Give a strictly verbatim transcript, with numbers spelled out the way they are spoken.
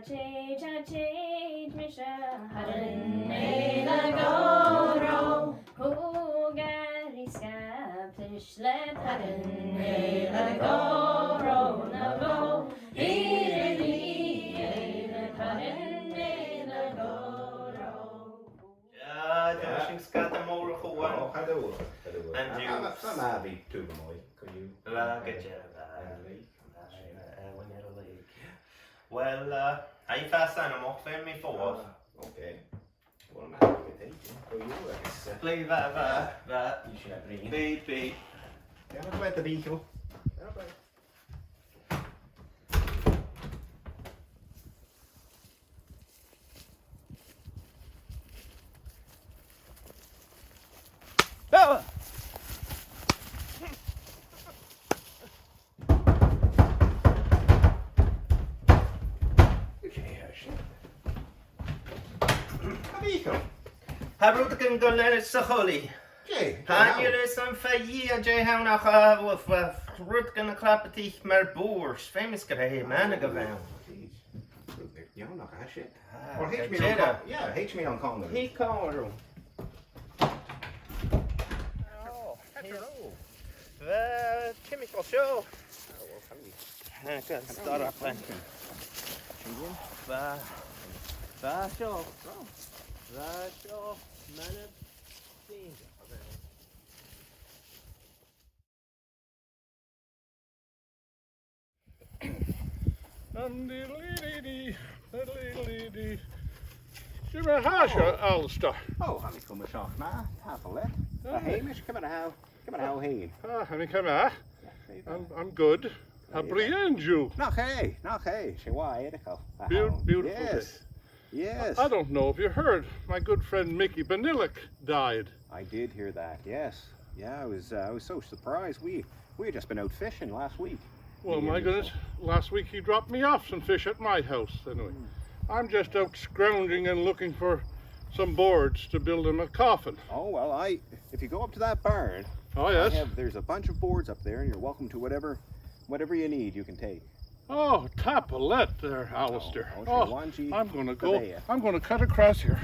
Tèid, tèid, tèid, mise, tha an fheadhainn a' gòrach. Thog e ri sgapais le paran eile a' gòrach na bho. Ri, ri, ri, ri, paran eile a' gòrach. Yeah, tha sinn sgata mòr a' chuain. Oh, cha do, cha do. An-diugh. Tha, tha, tha mi a' tuigsinn, co-dhiù. Bha, gu dearbh, bha. An lìog. Bha, eh, bha e air a lìog. Well, uh, I fàs ann am moch fem mi fòs. Ah, okay. Well, I'm happy with it. Co-dhiù, agus, uh, bidh, bha, bha, bha. Bidh sin a' bruidhinn. Bidh, bidh. Dèan a' chuid a bhith. Dèan a' chuid. Ah! Tha rudeigin gu leantainn sa choille. Dè? Chan eil fhios agam fhèin dè th' ann ach, uh, uh, rudeigin a' clapadaich mar bùird. Feumaidh gur e manaidh a bh' ann. Jeez. Rudeigin neònach a tha sin. Ah, well, thèid mi an còmhla. Yeah, thèid mi an còmhla. Thig còmhla rium. Oh, hello. Bha timcheall seo. Oh, well, thank you. Eh, gu starach leinn. Bha, bha seo. Oh. Bha seo, manaidh. An dee-lee-dee-dee, dee-lee-dee-dee. Ciamar a tha sibh, Alasdair? Oh, tha mi coma seach math, tapadh leat. Ah. A Sheumais, ciamar a tha, ciamar a tha thu fhèin? Ah, tha mi coma. Yeah, very good. I'm, I'm good. Tha e brèagha an-diugh. Nach e, nach e, 's e mhath air a chall. Beau-, beautiful day. Yes. Yes. I don't know if you heard, my good friend Mickey Benillick died. I did hear that, yes. Yeah, I was, uh, I was so surprised. We, we had just been out fishing last week. Well, my goodness, last week he dropped me off some fish at my house, anyway. Hmm. I'm just out scrounging and looking for some boards to build him a coffin. Oh, well, I, if you go up to that barn, oh, yes, I have, there's a bunch of boards up there, and you're welcome to whatever, whatever you need, you can take. Oh, tapadh leat there, Alasdair. Oh, oh, I'm gonna go, I'm gonna cut across here.